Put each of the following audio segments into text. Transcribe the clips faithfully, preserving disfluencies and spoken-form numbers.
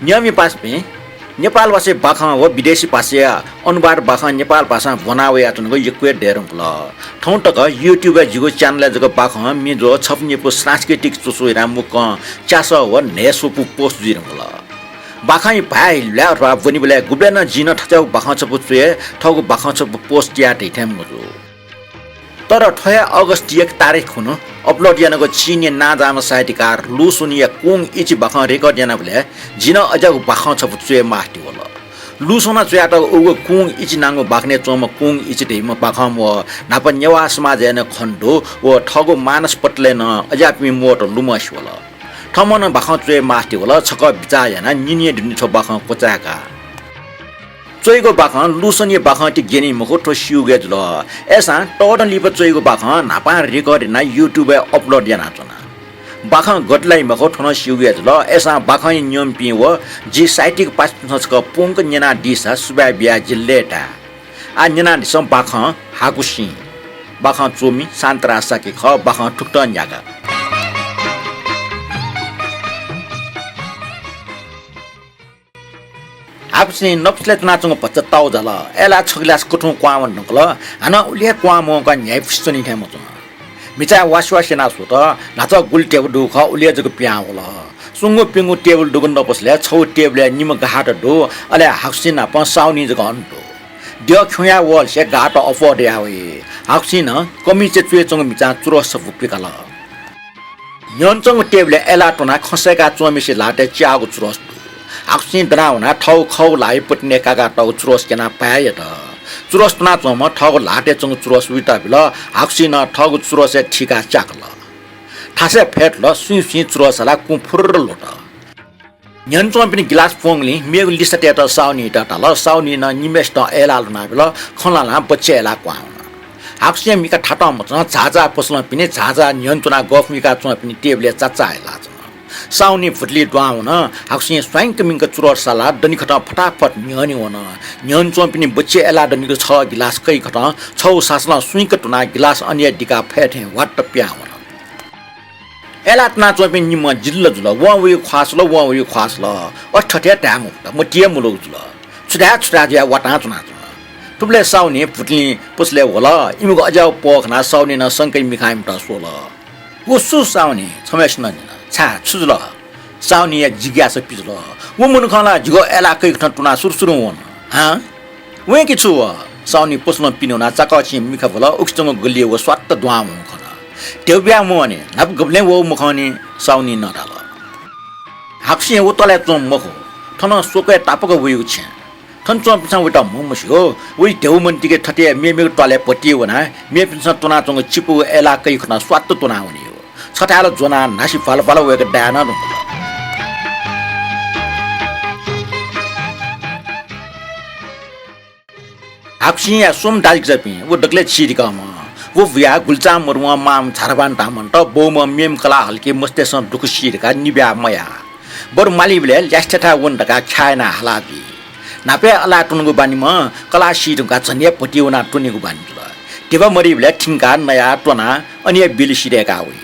न्यंपिं पासापिं, नेपाल भाषाया बाखं व विदेशी भाषाया अनुवाद बाखं नेपाल भाषां ब्वना वयाच्वनागु यक्व हे दयेधुंकल। थौं तक YouTube-य् जिगु channel-य् जक बाखं, म्ये ज्वः, छपु न्यपु, सांस्कृतिक च्वसु यानाः मुक्कं च्यासः व न्हय्स्वपु post जुइधुंकल। बाखंया भाय् ल्वाये अथवा ब्वनीबलय् गुबलें नं जिं नं थज्याःगु बाखं छपु च्वये, थःगु बाखं छपु post याये धइथें मजू। तर थ्व हे August एक तारिख खुन्हु upload यानागु चीनया नांजाःम्ह साहित्यकार लु सुनया कुङ इचि बाखं record यानाबलय् जिं नं अज्याःगु बाखं छपु च्वये मास्ति वल। लु सुनं च्वयातःगु उगु कुङ इचि नांगु बाखनय् च्वंम्ह कुङ इचि धइम्ह बाखंम्ह व न्हापा नेवाः समाजय् नं खने दु व थःगु मानस पटलय् नं अज्याःपिं म्वःत लुमंसे वल। थःम्हं नं बाखं च्वये मास्ति वल, छकः बिचाः यानाः न्यने दुनि थ्व बाखं क्वचाय्काः। च्वइगु बाखं लु सुनया बाखं ति ग्यनी मखु, थ्व स्यूगु हे जुल। अय्सां तःदँ लिपा च्वइगु बाखं न्हापां record यानाः YouTube-य् upload यानाच्वना। बाखं गथे लाइ मखु, थ्व नं स्यूगु हे जुल। अय्सां बाखंया नियमपिं व जि साहित्यिक पासापिन्सं छकः पूवंक न्यनादीसा सुभाय् बियाः जि लय्ताये। आः न्यनादिसँ बाखं हाकुसिं। बाखं च्वमि शान्तराज शाक्य खः, बाखं थुकथं न्ह्याका। हाकुसिं नपसलय् च्वनाच्वंगु भचा ताउ जाल। अय्लाः छगिलास कथुं क्वहां वने धुंकल। हानं उलि हे क्वहां मवंकाः न्ह्याइपुसे च्वनी थें मच्वन। म्हिचाय् वासि वासि यानाः स्वत। न्हाचः गुलि table दुगु खः, उलि हे जक पिहां वल। स्वंगू प्यंगू table दुगु नपसलय् छगू table-य् निम्ह गाःत दु, अले हाकुसिं नाप साउनी जक अन दु। द्यः खिउँया वःलिसे गाःत अप्वः दयावइ। हाकुसिं नं कमिचय् च्वयाच्वंगु म्हिचां चुरस छपु पिकाल। न्ह्यःने च्वंगु table-य् अय्लाः त्वनाः खँ सय्काः च्वंम्हेसिया ल्हातय् च्याःगु चुरस दु। हाकुसिं दनाः वनाः थःगु खःगु ल्हाःया पतिनय् काकातःगु चुरस क्यनाः पाय् यात। चुरस त्वनाच्वंम्हं थःगु ल्हातय् च्वंगु चुरस उइत बिल। हाकुसिं नं थःगु चुरसय् थीकाः च्याकल। थासय् फय्तल, सुइँसुइँ चुरस हालाः कुँ फुर्र ल्ह्वत। न्ह्यःने च्वंपिनि गिलास प्वंगुलिं मेगु लिसा तयेत साउनीयात धाल। साउनीं नं निम्हय्सितं अय्लाः ल्हुनाबिल। खँ ल्हानाः बच्छि अय्लाः क्वहां वन। हाकुसिंया मिखा थातं मच्वन। झाःझाः पसलंपिनि झाःझाः न्ह्यःने च्वनाः गफ म्हिकाच्वंपिनि table-य् चाचाः अय्लाच्वन। साउनी भुतुलिइ दुहां वन। हाकुसिं स्वाइंक मिंक चुरस सालाः दनिखतं फटाफट न्ह्यःने वन। न्ह्यःने च्वंपिनि बच्छि अय्लाः दनिगु छगः गिलास कइखतं छगू सासलं सुइँक त्वनाः गिलास अन हे दिकाः फय् थें ह्वात्त पिहां वन। अय्लाः त्वनाच्वंपिं निम्हं जिल्ल जुल। वं वइगु ख्वाः स्वल, वं वइगु ख्वाः स्वल। अथे थथे हे धाये मफुत, मतिइ हे मुलुगु जुल। छु धाये छु धाये जुयाः वातां च्वनाच्वन। थुबलय् साउनी भुतुलिं पसलय् ह्वल। इमिगु अज्याःगु पह खनाः साउनीं नं संकया मिखां इमित स्वल। "व सु साउनी?" छम्हय्सिनं न्यन। "छाय्, छु जुल?" साउनीया जिज्ञासा पिजुल। "व मनुखं ला जिगु अय्लाः कइखतं त्वनाः सुरुसुरुं वन। हां?" "वं कि छु व?" साउनी पसलं पिने वनाः चाकःछिं मिखा भल। उखे च्वंगु गल्लिइ व स्वात्त दुहां वंगु खन। "ध्यबा बियाः मवने, न्हापा गबलें वःगु मखंनि," साउनीं नं धाल। हाकुसिं व त्वालय् च्वंम्ह मखु। थन स्वक्वय् तापाक वइगु छेँ। थन च्वंपिन्सं वइत म्हमस्यू। वइ ध्यबा मन्तिके थथे मेमेगु त्वालय् भतिइ वनाः मेपिन्सं त्वनाच्वंगु चिपुगु अय्लाः कइखतं स्वात्त त्वनाः वनीगु। छथाय् ला ज्वनाः न्हासि भालभाल वय्क दाये नं धुंकल। हाकुसिंया स्वम्ह दाजुकिजापिं व दकलय् चिधिकःम्ह। व बुयाः गुलिचां मरुवं मांम्ह झारबान धाःम्हन्त बौम्ह मेम्ह कलाः हलिके मस्तय्सं दुःख सी धकाः निब्याः मयाः। बरु मालीबलय् ल्यासेथाय् वन धकाः ख्याः यानाः हाला बी। न्हापा हे अलाः त्वनागु बानीम्ह कलाः सी धुंकाः झन हे भतिइ वनाः त्वनेगु बानी जुल। ध्यबा मदीबलय् थिंकाः नयाः त्वनाः अन हे बिल सिधय्काः वइ।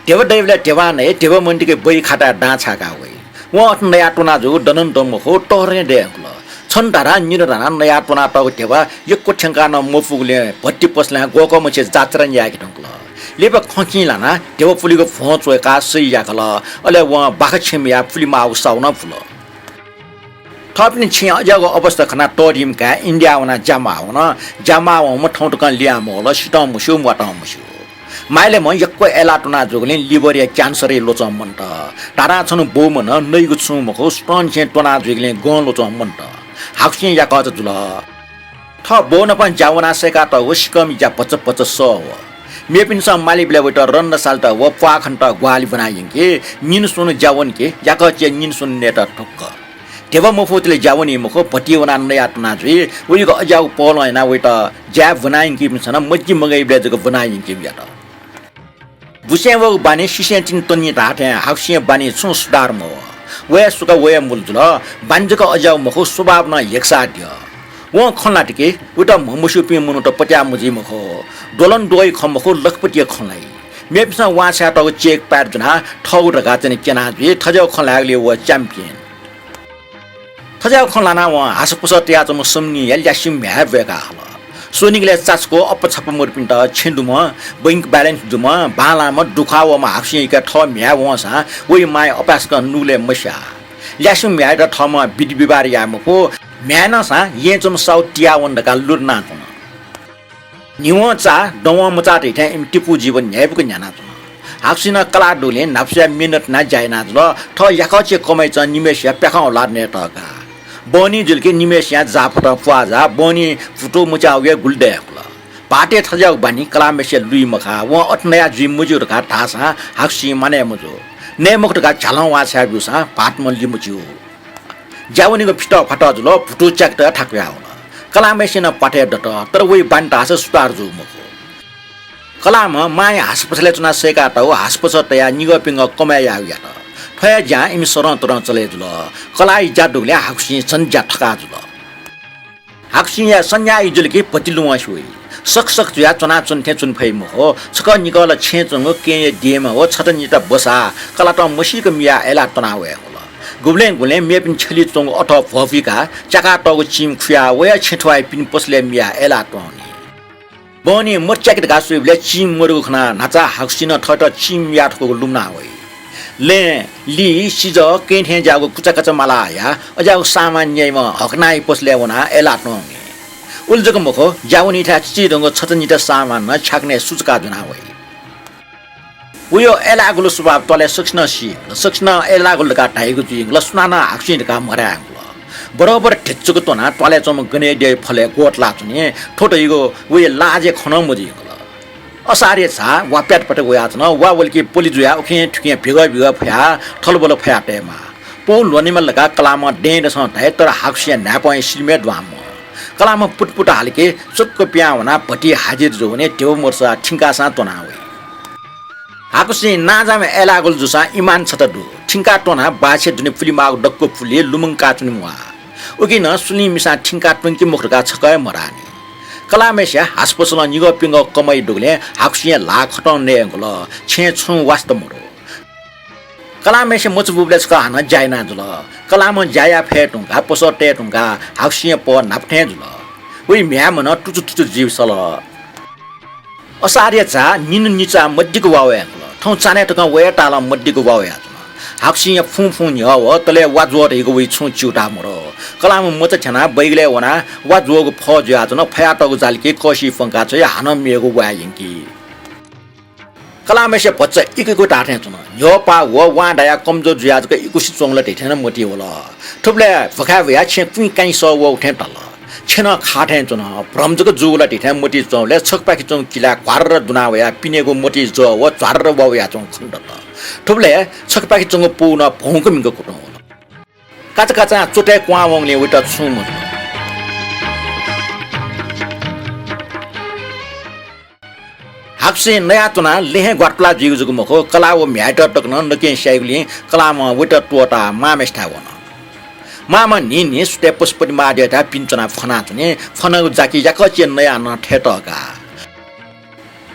ध्यबा दइबलय् ध्यबां नइ, ध्यबा मन्तिके बहि खाताय् दां छाय्काः वइ। वं अथे नयाः त्वना जूगु दनं दं मखु, तःधंगु हे दये धुंकल। छन्हु धाधां निन्हु धाधां नयाः त्वनातःगु ध्यबा यक्व थ्यंकाः नं मफुगुलिं भति पसलं ग्वःकःमछि जाचरण यायेके धुंकल। लिपा खँखिं ल्हानाः ध्यबा पुलेगु भ्वं च्वय्काः सही याकल। अले वं बाखा छेँ मियाः पुले माःगु साउ नं पुल। थःपिनि छेँया अज्याःगु अवस्था खनाः तःधिम्ह काय् इन्डियाय् वनाः ज्या माः वन। ज्या माः वंम्ह थौं तकं लिहां मवल, सितं मस्यू, म्वातं मस्यू। माइलय्म्हं यक्व अय्लाः त्वना जूगुलिं liver-या cancer-य् ल्वचं मन्त। धाधां छन्हु बौम्ह नं नइगु छुं मखु, सुथंनिसें त्वना जुइगुलिं गं ल्वचं मन्त। हाकुसिं याकःचा जुल। थः बौ नाप ज्या वनाः सय्कातःगु सिकःमि ज्या भचा भचा सः वः। मेपिन्सं मालीबलय् वइत रन्दा सालेत व प्वाः खनेत ग्वाहालि ब्वना यंकी, निन्हु स्वन्हु ज्या वनकी, याकःचा निन्हु स्वन्हु नयेत धुक्क। ध्यबा मफुतले ज्या वनी मखु, भतिइ वनाः नयाः त्वना जुइ। वइगु अज्याःगु पहलं यानाः वइत ज्याय् ब्वना यंकीपिन्सं नं मज्जि मगय्बलय् जक ब्वना यंकीगु यात। बुसें वःगु बानी सिसें तिनि त्वनी धाःथें हाकुसिंया बानी छुं सुधार मवः। व हे सुख व हे मूल जुल। बानी जक अज्याःगु मखु, स्वभाव नं हेक्साः द्यः। वं खँ ल्हात कि वइत म्हमस्यूपिं मनूत पत्याः मजुइ मखु। द्वलंद्वःया खँ मखु, लखपतिया खँ ल्हाइ। मेपिन्सं वांछ्वयातःगु चेक पायेत ज्वनाः थःगु धकाः चाहिँ क्यना जुइ। थज्याःगु खँ ल्हायेगुलिइ व च्याम्ह पिएन। थज्याःगु खँ ल्हानाः वं हासपसः तयाच्वंम्ह समनीया ल्यासेगु म्ह्याय् ब्वय्‌का हल। स्वनिगलय् चाचाक्वः अप्पा छाप्पा मदुपिन्त छेँ दुम्ह, bank balance दुम्ह, बांलाःम्ह, दुख्वाः वःम्ह हाकुसिं इकाः थः म्ह्याय् वंसां वइ मांया अपाय्‌सकं नुगलय् मस्याः। ल्यासेगु म्ह्याय्‌यात थःम्हं बिधि बिभार याये मखु, म्ह्याय् नःसां येँय् च्वंम्ह साहु तियावन धकाः लुधनाच्वन। न्हिवं चा, दवं मचा धइथें इमि तिपू जीवन न्ह्याइपुक न्ह्यानाच्वन। हाकुसिनं कलाः दुगुलिं न्हापा स्वयाः मेहनत यानाः ज्या याना जुल। थः याकःचे कमाइ चं निम्हय्‌सिया प्याखं हुलाः नयेत का। बहनी जुल कि निम्हय्‌सिया जाःफतं प्वाः जाः, बहनी भुतू मुचा वयाः गुलि दय्‌कुल। भाःतया थज्याःगु बानी कलाःम्हय्‌सिया लुइ मखा। वं अथे नया जुइ मज्यू धकाः धाःसां हाकुसिं मानय् मजू। नये मखु धकाः झ्यालं वाःछ्वया ब्यूसां भाःतम्ह लि मज्यू। ज्या वनीगु फितःफातः जुल, भुतू च्याकेत थाकुयावल। कलाःम्हय्‌सिनं प्वाथय् दत, तर वइ बानी धाःसा सुधार जू मखु। कलाःम्ह मांया हासपसलय् च्वनाः सय्‌कातःगु हासपसः तयाः निगःपिंगः कमाय् यायेगु यात। थ्व हे ज्यां इमि सदँ तदँ चले जुल। कलाःया ज्या दुगुलिं हाकुसिं झन ज्या थकाः जुल। हाकुसिंया सन्याः जुल कि भतिलुवंसे वइ। सकसक जुयाः च्वनाच्वने थें च्वने फइ मखु। छकः निकः ला छेँय् च्वंगु केहेँया देमा व छता निता बसाः कलातं मसीक मियाः अय्‌लाः त्वना वयेगु खः। गुबलें गुबलें मेपिं छ्यलय् च्वंगु अथः भ्वपुइकाः च्याकातःगु चिं खुयाः वया छेँ थ्वयाः पिने पसलय् मियाः अय्‌लाः त्वंनि। बहनी मत च्याके धकाः स्वइबलय् चिं मदुगु खनाः न्हाचः हाकुसिनं थःत चिं मिया थकूगु लुमना वइ। लँय्, लि, सिजः, कँय् थें ज्याःगु कुचाकाचा माला हयाः अज्याःगु सामान न्याइम्ह हकनाया पसलय् वनाः अय्‌लाः त्वंनि। उलि जक मखु, ज्या वनीथाय् चिचीधंगु छता निता सामान नं छ्याकनय् सुचुकाः ज्वना वइ। वया अय्‌लाःगुलु स्वभाव त्वालय् सकसिनं सी। सकसिनं अय्‌लाःगुलु धकाः धाइगु जुइगु ला, सुनानं हाकुसिं धकाः मधायेगु ला। बरोबर धिचुक त्वनाः त्वालय् च्वंम्ह गनेद्यःया फलय् ग्वतलाच्वनी। थ्व धइगु वया लाजय् खँ नं मजुइगु ला। असारया झा वा प्यातप्यात वयाच्वन। वा वल कि पलि जुयाः उखें थुखें भिगः भिगः फयाः थलबल फयातयेमाः। पौ ल्ह्वनेमाल धकाः कलाःम्हं दँय्‌दसं धाइ, तर हाकुसिंया न्हाय्‌पं हे सिलिमय् दुहां म्वाः। कलाःम्ह पुतपुत हाल कि चुक्क पिहां वनाः भति हाजिर जूगुलिं धिबा मदुसा थिंकाःसां त्वना वइ। हाकुसिं नांजाःम्ह अय्‌लाःगुलु जूसां इमान छता दु। थिंकाः त्वनाः बाःछि दुने पुलेमाःगु दक्व पुलि लुमंकाः च्वने म्वाः। उकिं नं सुलिं मिसां थिंकाः त्वंकी मखु धकाः छकः हे मधाःनि। कलाःम्हय्‌सिया हासपसलं निगःपिंगः कमाइ दुगुलिं हाकुसिंया ल्हाः खतं नयेगु ला। छेँय् छुं वास्ता मदु। कलाःम्हय्‌सिया मचा बूबलय् छकः हानं ज्या याना जुल। कलाःम्हं ज्या याये फये धुंकाः, पसः तये धुंकाः हाकुसिंया पह न्हापा थें जुल। वइ म्ह्याय्‌म्ह नं तुचुतुचु जुइ सल। असारया झा निन्हु निचा मदिक्क वा वयाच्वन। थौं चान्हय् तकं वये तालं मदिक्क वा वयाच्वन। हाकुसिंया फुं फुं न्ह्यः वः, तलय् वा ज्वः धइगु वइ छुं च्यूताः मदु। कलाःम्ह मचा थ्यनाः बैगलय् वनाः वा ज्वःगु फः जुयाच्वन। फयातःगु जाल कि कःसिइ प्वंकाः छ्वइ, हानं मेगु वाय् यंकी। कलाःम्हय्‌सिया भचा इकु इकु धाःथें च्वन। न्ह्यःपाः वः, वां दायाः कमजोर जुयाः जक इकुसे च्वंगु ला धइथें नं मतिइ वल। थुबलय् भ्वखाय् भ्वयाः छेँ कुइँ काइँ सः वःगु थें ताल। छेँ नं खाःथें च्वन। भ्रम जक जूगु ला धइथें मतिइ च्वंबलय् छकपाखे च्वंगु किला घ्वार्र दुना वयाः पिनेगु मतिइ ज्वः वः, च्वार्र वा वयाच्वंगु खने दत। थुबलय् छकपाखे च्वंगु पौ नं भौंक मिंक कुतुं वल। काचाकाचां च्वतय् क्वहां वंगुलिं वइत छुं मजुल। हाकुसिं नयाः त्वनाः लँय् हे ग्वातुला जुइगु जक मखु, कलाः व म्ह्याय्‌यात तक नं नकतिनि स्याइगुलिं कलाःम्हं वइत त्वःताः मांम्हय्‌सिथाय् वन। मांम्हं न्हिं न्हिं सुथय् पशुपति महाद्यःयाथाय् पिने च्वनाः फ्वनाच्वनी। फ्वनागु जाकि याकःचे नयाः नं थय्‌तः गाः।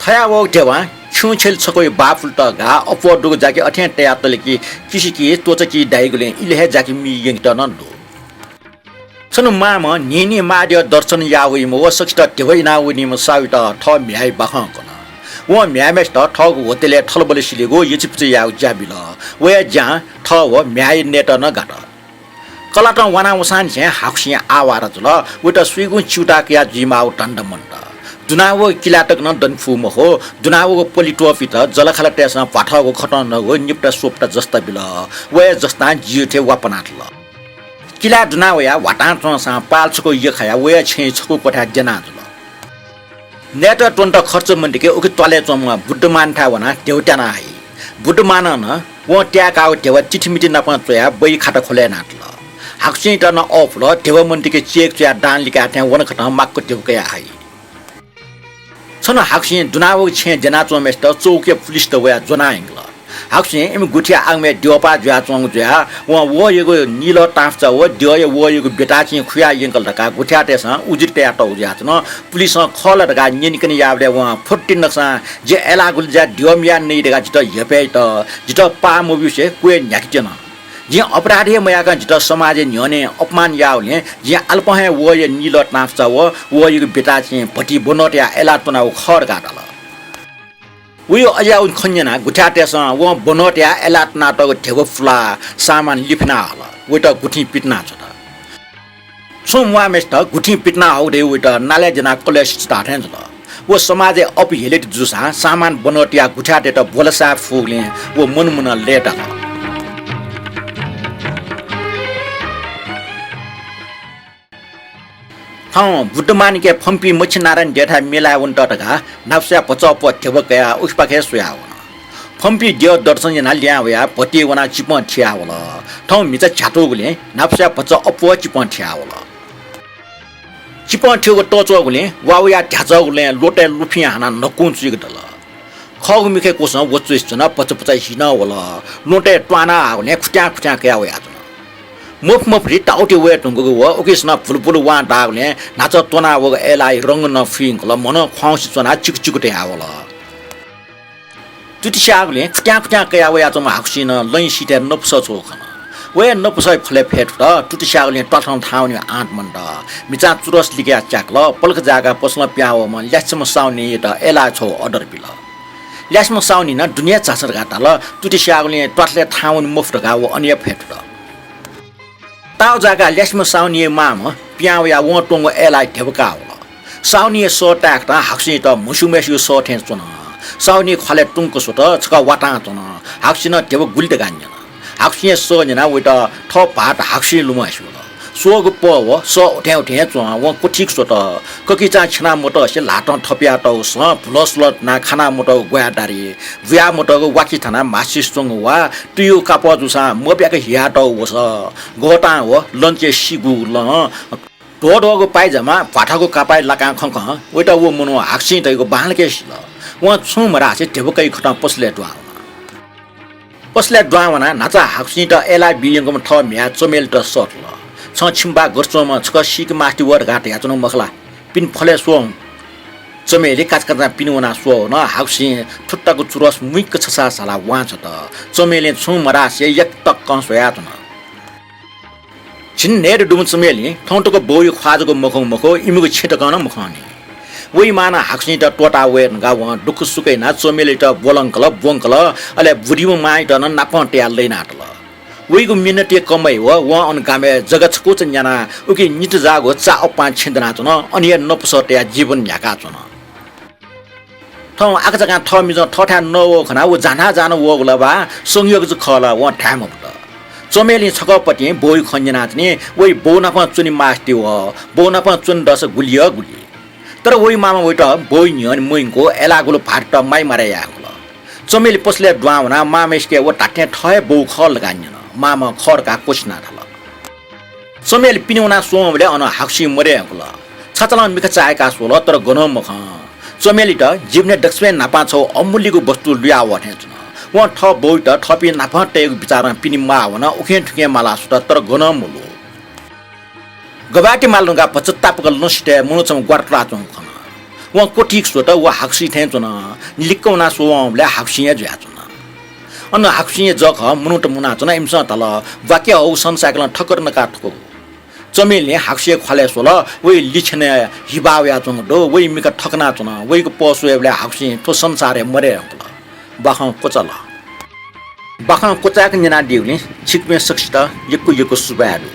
थयावःगु ध्यबां खिउँ छ्यलि छकःया बाः पुलेत गाः। अप्वः दुगु जाकि अथें तयातल कि किसिकी त्वचाकी दाइगुलिं इलय् हे जाकि मि यंकेत नं दु। छन्हु मांम्हं न्हिं न्हिं महाद्यः दर्शन याः वइम्ह व सकसित ध्यबा इनाः वनीम्ह साहुयात थः म्ह्याय् बाखं कन। वं म्ह्याय्‌म्हय्‌सित थःगु होटलय् थलबल सिलेगु यचिपुचि यायेगु ज्या बिल। वया ज्यां थः व म्ह्याय् नयेत नं गात। कलातं वाना वंसांनिसें हाकुसिं आवारा जुल। वइत सुइगुं च्यूताः कयाः जुइमाःगु धन्दा मन्त। दुनावःगु किला तक नं दने फु मखु। दुनावःगु पलि त्वःपिन्त जःलाखःलातय्‌सं भ्वाथःगु खतं नःगु निपटा स्वपटा जस्ता बिल। वया जस्तां जिउ थें वा पनातल। किलाय् दुना वयाः ह्वातां च्वंसां पाल छकू यखायाः वया छेँय् छकू क्वथाय् द्यना जुल। नयेत त्वनेत खर्च मदुके उखे त्वालय् च्वंम्ह बुद्धमानथाय् वनाः ध्यबा त्याना हइ। बुद्धमानं नं वं त्याय्‌काःगु ध्यबा तिथिमिति नापं च्वयाः बहि खात ख्वलय् यानातल। हाकुसिंयात नं अःपुल, ध्यबा मदुके चेक च्वयाः दां लिकाये थें वन खतं माक्व ध्यबा कयाः हइ। छन्हु हाकुसिं दुनावःगु छेँय् द्यनाच्वंम्हय्‌सित चौकिया पुलिसत वयाः ज्वनाः यंकल। हाकुसें इमि गुथिया आगमय् द्यःपाः जुयाच्वंगु जुयाः वं वहःयागु नीलः ताँफचा व द्यःया वहःयागु बेताःचिं खुयाः यंकल धकाः गुथियातय्‌सं उजुरी तयातःगु जुयाच्वन। पुलिसं खः ला धकाः न्यनेकने याःबलय् वं फुर्ति नकसां जि अय्‌लाःगुलिं ज्या द्यः मियाः नइ धकाः जितः हेपय् यात। जितः पाः मब्यूसे क्वय् न्ह्याकेत्यन। जिं अपराध हे मयाकं जितः समाजया न्ह्यःने अपमान याःगुलिं जिं आलपं हे वहःया नीलः ताँफचा व वहःयागु बेताःचिं भति ब्वनः तयाः अय्‌लाः त्वनागु खः धकाः धाल। वया अज्याःगु खँ न्यनाः गुथियातय्‌सं वं ब्वनः तयाः अय्‌लाः त्वनातःगु ध्यबा पुलाः सामान लिफिना हल। वयात गुथिं पितिना छ्वत। छुं म्वाःम्हय्‌सित गुथिं पितिना हःगु धयाः वयात नालाय् ज्यनाः कलय् सित धाः थें जुल। व समाजय् अपहेलित जूसां सामान ब्वनः तयाः गुथियातय्‌त ब्वलसाय् फुगुलिं व मनमनं लय्‌ताल। थौं बुद्धमाणिक्य फम्पिं मच्छिनारायण द्यःथाय् मेलाय् वनेत धकाः न्हापाया भचा अप्वः ध्यबा कयाः उखेपाखे स्वयाः वन। फम्पिं द्यः दर्शन यानाः लिहां वयाः भतिइ वनाः चिपं थियाः वल। थौं म्हिचा झ्यातूगुलिं न्हापाया भचा अप्वः चिपं थियाः वल। चिपं थ्यंगु तःच्वःगुलिं वा वयाः ध्याचाःगु लँय् ल्वतय् लुफिं हानाः न्हकुं चुइक दल। खःगु मिखाय् क्वसं वच्वइसे च्वनाः पचा पचा हि नं वल। ल्वतय् त्वाना हाःगुलिं खुत्यां खुत्यां कयाः वयाच्वन। मफु मफुति ताउति वये धुंकूगु व उकिसनं भुलभुल वां दाःगुलिं न्हाचः त्वनाः वःगु अय्‌लाःया रंग नं फुइंकल, म्हनं ख्वाउँसे च्वनाः चिकुचिकु तयाः वल। तुति स्याःगुलिं खुत्यां खुत्यां कयाः वयाच्वंम्ह हाकुसिं नं लँय् सिथय् नपुसः छगू खन। व हे नपुसःया फलय् फय् थुत। तुति स्याःगुलिं त्वाथलं थाहां वनेगु आँट मन्त। म्हिचां चुरस लिकयाः च्याकल। पलख जाय्‌काः पसलं पिहां वःम्ह ल्यासेम्ह साहुनेयात अय्‌लाःया छगू order बिल। ल्यासेम्ह साहुनें नं दुने हे झासँ धकाः धाल। तुति स्याःगुलिं त्वाथलय् थाहां वने मफु धकाः व अन हे फय् थुत। ताःगु जाय्‌काः ल्यासेम्ह साहुनेया मांम्ह पिहां वयाः वं त्वंगु अय्‌लाःया ध्यबा काः वल। साहुनेया सः ताय्‌कथं हाकुसिं म्हुसुम्हय्‌सिगु सः थें च्वन। साहुनेया ख्वालय् तुंक स्वत, छकः वातां च्वन। हाकुसिं नं ध्यबा गुलि धकाः न्यन। हाकुसिंया सः न्यनाः वयात थः भाःत हाकुसिं लुमंसे वल। स्वःगु पह व सः उथें उथें हे च्वन। वं क्वथीक स्वत। ककिचां छ्यना मतसे ल्हातं थपयातःगु सँ, भुलसुलस धुनाः खाना मतःगु ग्वाय् दारी, बुया मतःगु वाकि थानाः म्हासिसे च्वंगु वा, तुयुगु कापः जूसां मब्याक हियातःगु वसः, गःतां व लँचय् सिगूगु लं, ध्वध्वःगु पाय्‌जामा भ्वाथागु कापाय् लाकां खंखं वयात व मनू हाकुसिं धइगु बांलाक हे सिल। वं छुं मधासे ध्यबा कइगु खतं पसलय् दुहां वन। पसलय् दुहां वनाः न्हाचः हाकुसिंयात अय्‌लाः बी यंकूम्ह थः म्ह्याय् चमेलित सःतल। "छं छिमि बाः गथे च्वंम्ह छकः सीके मास्ति वः धकाः धयाच्वनागु मखु ला? पिने फलय् स्वः हुँ।" चमेलि काचाकाचां पिने वनाः स्वः वन। हाकुसिं थुत्तागु चुरस मुइक्क छसाः सालाः वां छ्वत। चमेलिं छुं मधासे यक्तक्कं स्वयाच्वन। झिंन्हय्‌दँ दुम्ह चमेलिं थौं तक बौया ख्वाः जक मखंगु मखु, इमिगु छेँ तकं नं मखंनि। वइ मां नं हाकुसिंयात त्वःता वये धुंकाः वं दुःखसुख यानाः चमेलित ब्वलंकल, ब्वंकल, अले बुदिम्ह मांयात नं नापं तयाः लइनातल। वइगु मिनतिइ कमय् व वं अन गामय् जग्गा छकूचा न्यानाः उकी नित जाःगु चा अप्पां छेँ दनाच्वन। अन हे नपुसः तयाः जीवन न्ह्याकाच्वन। थौं आकाझाकां थः मिजं थःथाय् नवःगु खनाः व जान्हां जान्हां वःगु ला वा संयोग जक खः ला वं धाये मफुत। चमेलिं छकः पतिं बौया खँ न्यनाच्वनी। वइ बौ नापं च्वने मास्ति वः। बौ नापं च्वने दःसा गुलि हे गुलि। तर वइ मांम्हं वइत बौया न्ह्यःने मयंकाः अय्‌लाःगुलि भाःतयात माया मारे यायेगु खः। चमेलि पसलय् दुहां वनाः मांम्हय्‌सिके व धात्थें थः हे बौ खः ला धकाः न्यन। मांम्हं खः धकाः क्वछिनाः धाल। चमेलि पिने वनाः स्वंबलय् अन हाकुसिं मदये धुंकल। छचालं मिखा चाय्‌काः स्वल, तर गनं मखं। चमेलित जीवनय् दक्वसिबें न्हापां छगू अमूल्यगु वस्तु लुया वः थें च्वन। वं थः बौयात थःपिं नापं तयेगु बिचारं पिने माः वन, उखें थुखें मालाः स्वत, तर गनं मलू। गबाति माल धुंकाः भचा तापाक लँ सिथय् मनूछम्ह ग्वारा तुलाच्वंगु खन। वं क्वथीक स्वत, व हाकुसिं थें च्वन। लिक्क वनाः स्वंबलय् हाकुसिं हे जुयाच्वन। अन हाकुसिंया जःखः मनूत मुनाच्वन। इमिसं धाल, "ब्वाके हःगु सन साइकलं ठक्कर नकाः थुकूगु।" चमेलिं हाकुसिंया ख्वालय् स्वल। वइ लिछ्यानय् हिबा वयाच्वंगु दु। वइ मिखा थकनाच्वन। वइगु पः स्वयेबलय् हाकुसिं थ्व संसारय् मदये धुंकल। बाखं क्वचाल। बाखं क्वचाय्‌क न्यनादीगुलिं छिकपिं सकसित यक्व यक्व सुभाय् दु।